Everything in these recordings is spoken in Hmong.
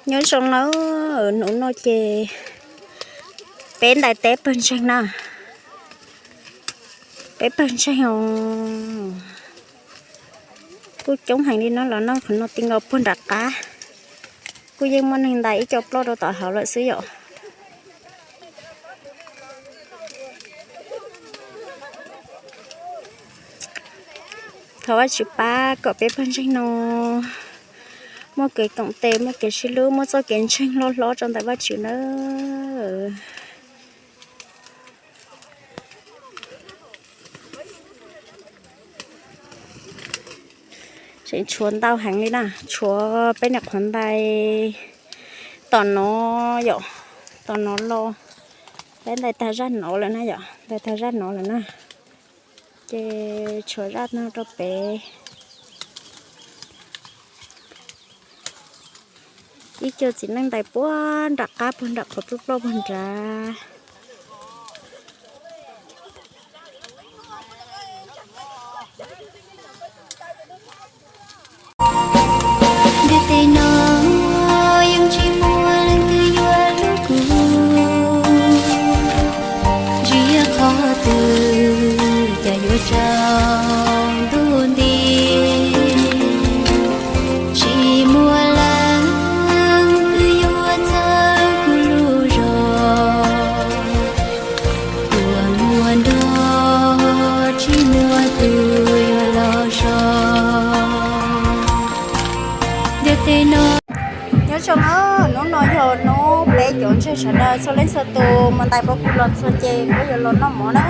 Nyob zoo nawb, hnub no ces peb ntais teb pawg ntseeg na, peb pawg ntseeg os. Kuj coob heev li no los noj qhov no ti nkaus puag nram qab. Kuj yeej muaj neeg ntais ib co ploj rau tom hauv lawm xwb yom. Thov Vajtswv pab kom peb pawg ntseeg no muaj kev koom tes, muaj kev sib hlub, muaj txoj kev ntseeg loj hlob rau ntawm Vajtswv nawb. Tseem tshuav ntau heev li na, tshuav peb nyuam qhuav ntais tom no yom, tom no los, peb ntais tag zaj no lawm na yom, ntais tag zaj no lawm na. Ces tshuav zaj no rau pem. Ib co txiv neej ntais puag nram qab puag nram qhov ploj ploj puag nrad. Ntiaj teb no yeej tsis muaj leej twg yuav hlub kuv, tsis yog qhov twg cas yuav tsaus ntuj nti. Tsis muaj leej twg yuav txawj kuv lub zog, tuaj muaj nrog tsis muaj twg yuav los so. Ntiaj teb no. Nyob zoo na, hnub no yog hnub peb cov ntseeg sawv daws txhua leej txhua tus mus ntais pob kws los txog ces peb yuav los noj mov na.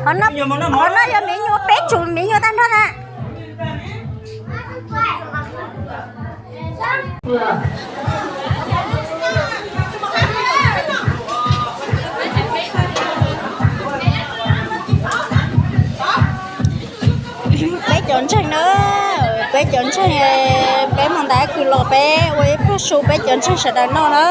Qhov no yog me nyuam, peb tsum me nyuam tag nrho na. Peb cov ntseeg na, peb cov ntseeg, peb mus ntais kws los peb ua ib pluag su peb cov ntseeg sawv daws noj na.